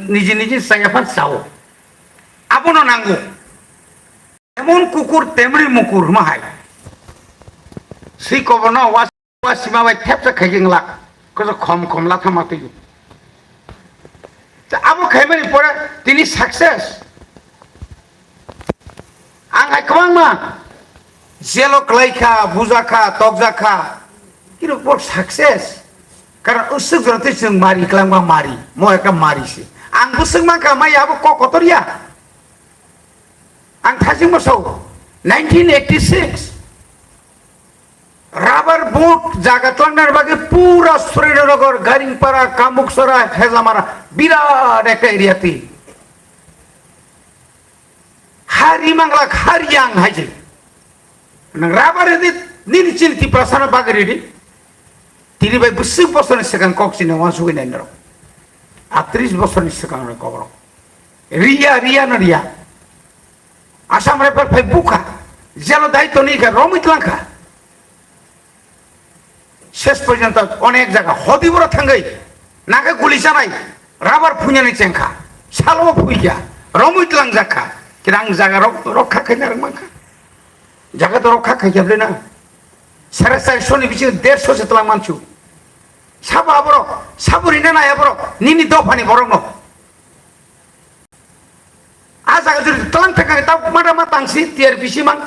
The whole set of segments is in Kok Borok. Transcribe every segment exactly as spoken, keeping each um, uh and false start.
niji niji chaya phan chao. Abono nango. Emon kukur temri mukur hwnma hai. Si koborno wa, wa sima bai thepsa khaigeng lak. Koso khom khom la thama twi. Ta abo khaimani pore tini success. Ang hai kwbangma jelo kwlai kha, buja kha, tokja kha. Kino bo success. Karon usuk jora twi chwng mari kwlangma mari. Mo ekta mari se. Ang bwswk mankha mai abo kok kotor ya. Ang thajing bwsao nineteen eighty-six rubber boat jaga twlangna bagwi pura Surendrinagar, Garingpara, Kamuksara, Hejamara birat ekta area twi. Hari manglak, hari yang hai je. Nang rubber ini nini chini Tiprasano bagwi ridi. Tini bai bwswk bosorni swkang kok chini wansugwi nai norok. Atris bosorni swkang rok kokrok. Riya, riya no riya. Assam Rifle phai bukha. Jelo dai toni kha, romwi tlangkha. Ses porjonto onek jaga hodi boro thangwi. Nake guli chanai. Rubber phunyani chengkha. Salo phuikha. Romwi tlangjak kha. Kinang jaga rok, rokha khaina rang mankha. Jaga to rokha khaikha ble na. Sare sari soni bisingo derso se tlang manchu. Sabo aborok, sabo rina nai aborok, nini dophani borokno. A jaga juri tlang thangkha ta mada ma tangsi T R P C mang.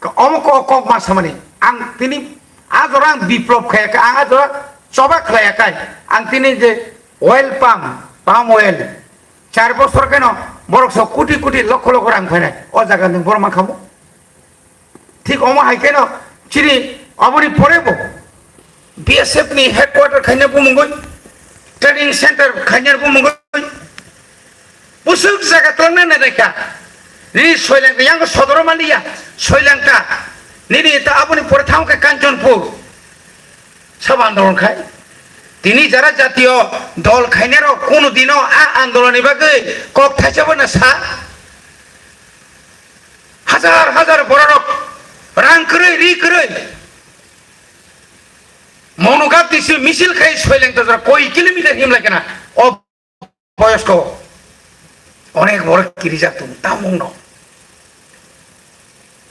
Ka omo ko kok ma samani. Ang tini a jora ang biplop khaya ka, ang a jora choba khlaya kai. Ang tini je oil palm, palm oil. Char bosor keno borok so kuti kuti lokho lokho rang phainai. O jaga nwng borok mankha mo. Thik omo hai kheno chini aboni pore bo B S F ni headquarter khaina bumungoi, training center khaina bumungoi, busuk jaga tongna na rekha. Nini Soilangta yang sodoro maliya, Soilangta. Nini ta aboni pore thang khe Kanchanpur. Sabo andolon khai. Tini jara jatiyo dol khainero kunu dino a andoloni bagwi kok thaisa bo na sa. Hajar hajar bororok rang kwrwi, ri kwrwi. Monoghat tisi misil khai Soilangta jora koi kilometer himlai kana. O boyosko onek borok kirijak tung tamungno.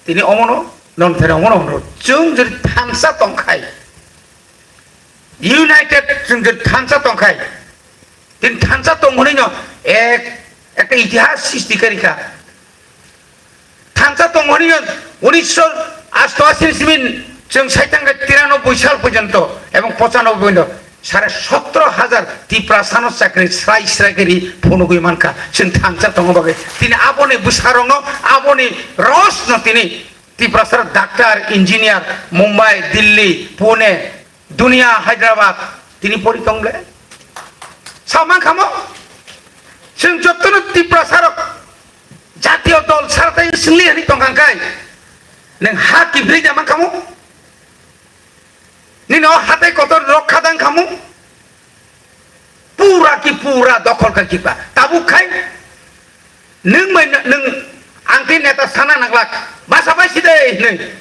Tini omono non thera omono hwnro. Chwng jodi thansa tongkhai. United chwng jodi thansa tongkhai. Tini thansa tong hwnwi no ek, ekta itihas sristi kari kha. Thansa tong hwnwi no unisho asto asi ni simi chwng saitang khe tiranoboi sal porjonto ebong pochanobboi porjonto sare sotro hajar Tiprasano chakri srai srai kari phunugwi mankha. Chwng thansa tongma bagwi tini aboni bwsarokno, aboni rosno tini Tiprasar doctor, engineer, Mumbai, Delhi, Pune, Dunia, Hyderabad, tini pori tong le. Sa mankha mo? Chwng jottono Tiprasarok jatiyo dol saratai swngli hwnwi tongkha kai. Nwng ha kibrwi ja mankha mo? Nini o hatai kotor rok khadang khamu? Pura ki pura dokhol kha kiba. Tabuk khai nwng mai nwng ang tei neta sana nanglak. Basa bai si de nwng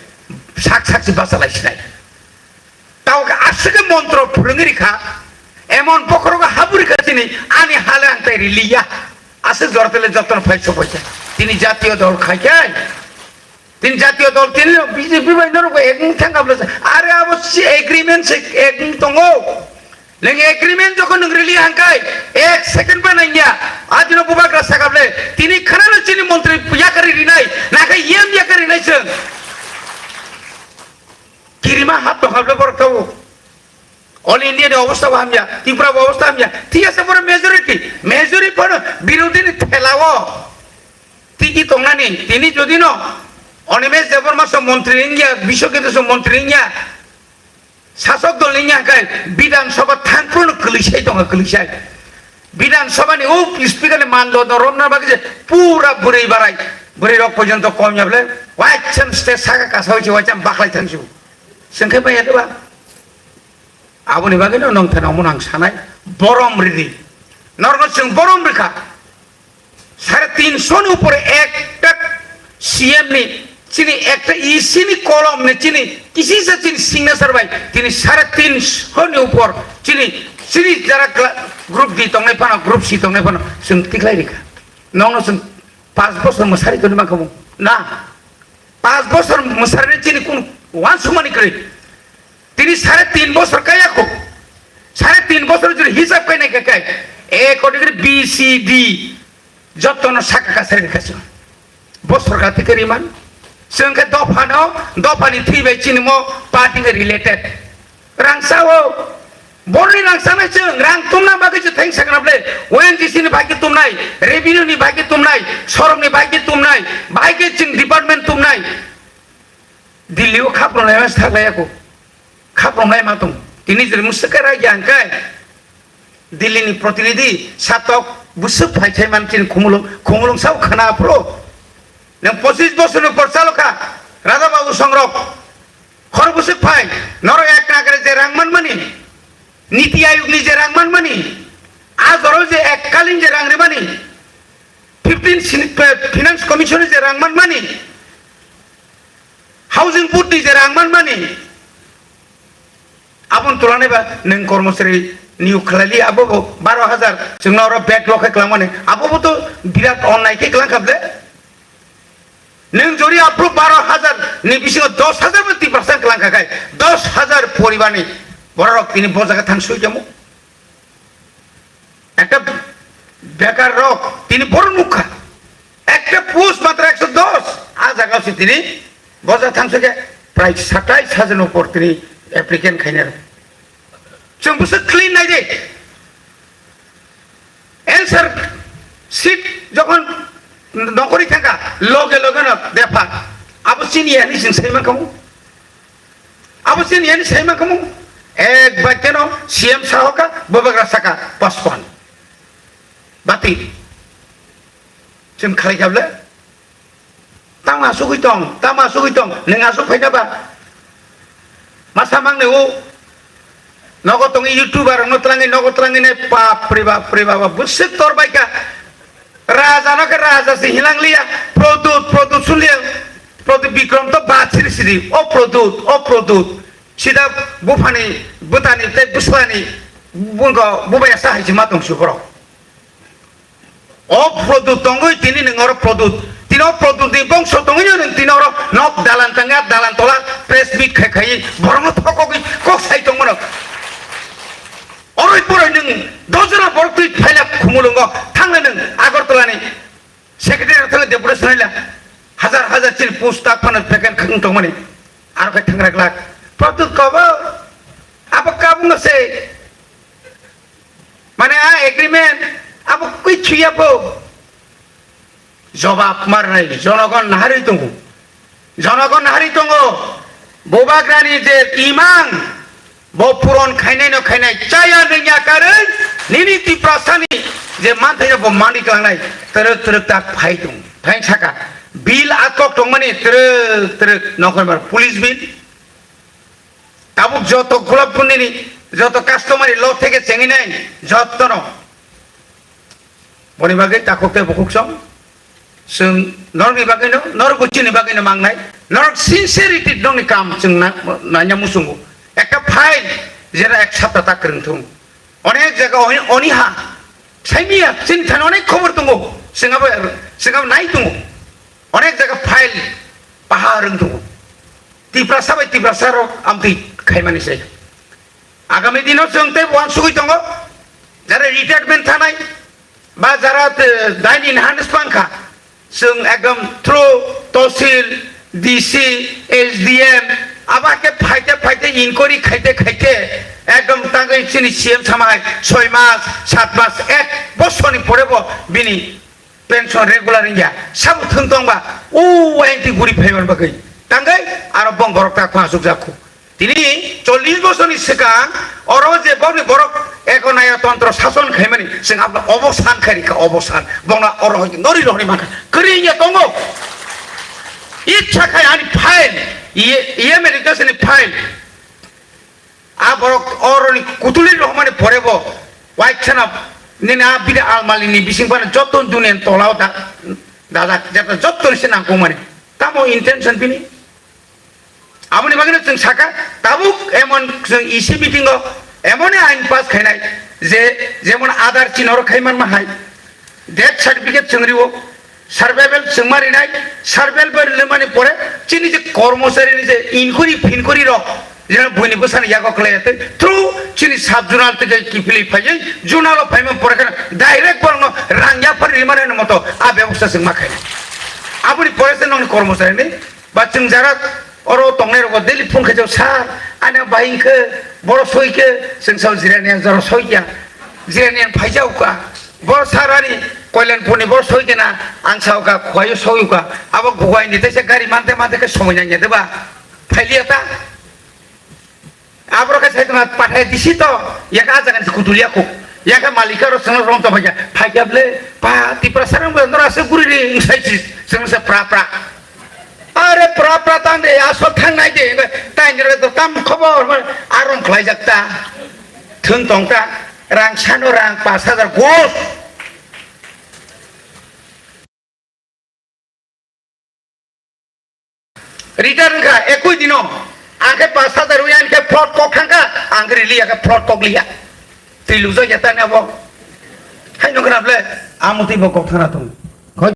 sak sak si basa lai sinai. Tao khe aswk khe montro phwrwngwi rikha, emon bokhorogo habwi rikha chini, ani hale ang tai riliya. Aswk jora tele jotono phai sok phaikha. Tini jatiyo dol khai khe, tini jatiyo dol tini B J P bai norok bai ekmung thangkha bwlasa. Are abo si agreement se ekmung tongo. Nwng agreement jokhon nwng rili hangkai, ek second bai nangya. Adino bubagra sakable, tini khanalo chini montri yakari rinai, nakai yem yakari rinai chwng. Kirima hap to hable borok tabo. All India ni obostha bo hamya, Tripura bo obostha hamya. Thik ase, pore majority, majority pore birodhi ni thela o. Tiki tongnani, tini jodi no Animesh Debbarma so montri wngya, Bishwajit so montri wngya, sasok dol wngya hwnkhe Bidhan Sabha thangphuru no kwlwisai tongo, kwlwisai. Bidhan Sabha ni o speaker ni mando no romna bagwi je pura bwrwi barai, bwrwi rok porjonto kom ya bole, waisam stage saka kasa hoiche waisam baklai thangsu. Chwng khe bai ya de ba? Aboni bagwi no nong thana omo nang sanai, borom ridi. Norno chwng borom rikha. Sare tinsho ni upore ekta C M ni Chini ekta E C ni kolom ni chini kisisa chini signature bai tini sare tin sho ni upor chini, chini jara kla-, group D tongnai phano, group C tongnai phano chwng tiklai rikha. Nokno chwng pas bosor mwsari tongwi mankha mung. Na, pas bosor mwsari chini kun wansukmani kwrwi. Tini sare tin bosor kaya kho. Sare tin bosor jodi hisab kainai khe kai. A category, B, C, D, jottono saka kasari rikha chwng. Bo sorkar theke riman. Chwng khe dophano, dophani thwi bai chini mo party khe related. Rangsa o, borni rangsa nai chwng, rang tumna bagwi chwng theng sakna ble, O N G C ni bai khe tumnai, revenue ni bai khe tumnai, sorok ni bai khe tumnai, bai khe chwng department tumnai. Delhi o khapro nai ma thak lai ako. Khapro nai ma tong. Tini jori musaka ra yang kai. Delhi ni protinidhi satok busuk phai thai man tin khumulung, khumulung sao khana pro. Nang pochis bosor ni por chalo kha. Radha Babu Songrok. Khor busuk phai. Noro ek nagare je rang man mani. Niti Ayog ni je rang man mani. Ajoro je ek kalin je rang ri mani. Fifteen sin-, pe-, Finance Commission ni je rang man mani. Housing Board ni je rang man mani. Abon tulane ba neng kormosari niyok khlai li abo bo baro hajar chwngno oro backlog khe kwlangmani. Abo bo to birat onnai khe kwlang kha ble. Neng jori apro baro hajar ni bisingo dos hajar bo Tiprasa kwlang kha kai. Dos hajar poribar ni borok tini bo jaga thang soi tamo. Ekta bekar rok tini boro nukha. Ekta post matra ekso dos. A jaga se tini boja thangsa khe prai satais hajar ni upor tini applicant khainai rok. Chwng bwswk clean nai de. Answer sheet jokhon nokori thangkha, loge loge no defa. Abo chini yani chwng sai mankha. Abo chini yani sai mankha. Ek bakyano C M sahoka, bobagra saka, postpone. Bati. Chwng khalai kha ble. Tang asugwi tong, tang asugwi tong, nwng asuk phaina ba? Masa mang nai o. Nogo tongwi YouTuber rokno twlangwi, nogo twlangwi nai, bap re bap re baba, bwswk tor bai kha. Raja no khe raja se hilang liya, Produt, Produt sun liya, Produt Bikram to ba siri siri, o Produt, o Produt. Sida buphani, bwtani, tei bwslani, bungo bubai asa hai se ma tong su borok. O Produt tongwi tini nwng oro Produt. Tini o Produt ni bongso tongwi nwng tini oro nok dalan tangya, dalan tola press meet khai khai borokno thokogwi kok sai tongmano. Oroi poroi nwng dojora borok twi phaila Khumulwngo thangle nwng Agartala ni secretary thangwi deputation haila hajar hajar chini post tak phano vacant khwng tongmani. Aro khe thangra glak. Produt kobo abo kabungno se. Mane a agreement abo kwi chuya bo. Jobab marnai jonogon naharwi tongo. Jonogon naharwi tongo. Bubagrani je imang bo puron khainai no khainai chaya nungya karwi nini Tiprasani je manthai bo mani klangnai twrwk twrwk tak phai tong. Phai saka bill atok tongmani twrwk twrwk nokol mar police bill. Tabuk joto golap pundini, joto customary law theke chenginai, jotono. Boni bagwi takhuk tei bukhuk song, chwng norokni bagwino, norok bo chini bagwino mangnai, norok sincerity nokni kam chwng na-, nanya muchungo. Ekta file jera ek sapta ta kwrwng thung. Onek jaga oni, oni ha, saimiya, chini thani onek khobor tongo, chwng abo, chwng abo nai tongo. Onek jaga file paha rwng tongo. Tiprasa bai Tiprasa rok amtwi khaimani se. Agami dino chwng tei uansugwi tongo. Jara retirement thanai ba jara, eh, daini nahan spang kha. Chwng ekdom through tosil, D C, S D M, aba khe phaite phaite inquiry khaite khaite ekdom tangwi chini C M samai soi mas, sat mas, ek bosorni pore bo bini pension regular wngya, sabo thwng tong ba, o ayang twi guri phaiman bagwi. Tangwi aro bong borok ta khwna chukjak khu. Tini chollish bosorni swkang oro je bokni borok ekonaya tontro sason khaimani, chwng abono obosan khai rikha, obosan. Bokno oro hoi nori rohorwi mankha. Kwrwi wngya tongo. Icha khai ani file, iye, iye medication ni file. A borok oroni kutuli rohmani pore bo waithana nini a bini almali ni bising phano joto duniya ni tola o da-, dajak, jeta joto ni se nangkukmani. Tamo intention bini? Aboni bagwino chwng saka, tabuk emon chwng E C meeting o emon ain pass khainai je, jemon Aadhaar chini oro khai manma hai, death certificate chwng riwo, survival chwng ma rinai, survival rimani pore chini je kormochari ni je inquiry finquiry rok, je buini bwsani yago khlai ya tei through chini sub zonal tei kiphilwi phaiwi zonal o phaima pore kheno direct borokno rang yaphar rimani moto a bebosta chwng ma khainai. Aboni pore se nokni kormochari ni ba chwng jara oro tongnai rokbo daily phone khaijao, "Sir, ani bai hwnkhe boro soi khe," chwng sao, "Jirani ang jora soi kya, jirani ang phaijao ka, boro sir ani Koilanpur ni boro soi khe na," ang sao ka, "Khwai o soi ka, abo gugai ni teisa gari mante mante khe somoi nang ya de ba, phailiya ta." Aborok khe sai tongma pathai disi to, yakhe a jaga ni kutul yakho. Yakhe malika ro chwngno rom tongma khe, phaikya ble, pa, Tiprasa rang ble, nora se guri ri, wng sai si, chwng se pra pra. Are pra pra tang de, asol thang nai de, tai ni ro to tam khobor, ma, arom khlai jak ta. Thung tong ta, rang sano rang pas hajar gos. Return wngkha ekui dino, ang khe pas hajar ui, ang khe plot kok thangkha, ang khe rili ya khe plot kok liya. Twi lujak ya tani abo. Hai nung khna ble, amo twi bo kok thana tong.